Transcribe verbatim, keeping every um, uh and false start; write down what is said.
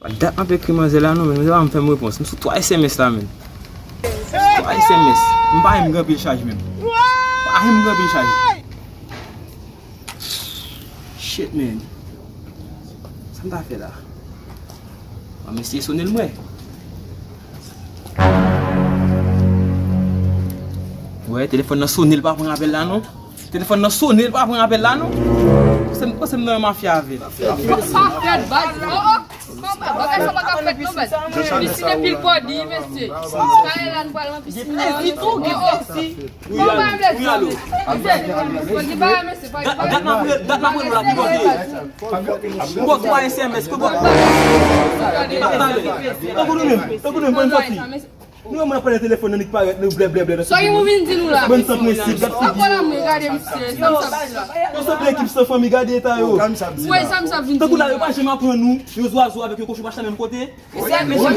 Dat m ap ekri manzè la non, men manzè pa janm fè m repons. M sou twa S M S la, men. Twa S M S. M pa janm gen anpil chaj, menm. Pa janm gen anpil chaj. Shit, man. Sa m ta fè la? An, mesye, sone l mwen. Wè, telefòn nan sone, l pa pran apèl la, non. Telefòn nan sone, l pa pran apèl la, non. Panse m, panse m nan yon mafya avè l. Sa fèt, baz. Oh, oh. Konpa, bagay sa pa ka fèt, non, baz. Pisin epi l pòdi, mesye. Kay la, nou pral nan pisin nan. Gen plezi tou, gen plezi. Wi, alo. Wi, alo. Dat, dat m ap rele, dat m ap rele w la, ki kote? M ba w twa S M S, kote w ap pale? Tankou nou menm, tankou nou menm, konn sòti. Nou wè moun ap pale nan telefòn nan, li parèt, nou blè, blè, blè. Sa gen pou vin di nou la? Bann san prensip, gad figi yo. Yo sanble ekip san fanmi, gade eta yo. Wè, sa m sa vin di nou la? Tankou la, yo pa janm aprann nou, yo zwazo avèk yo kochon pa chita menm kote. Mesye, mesye.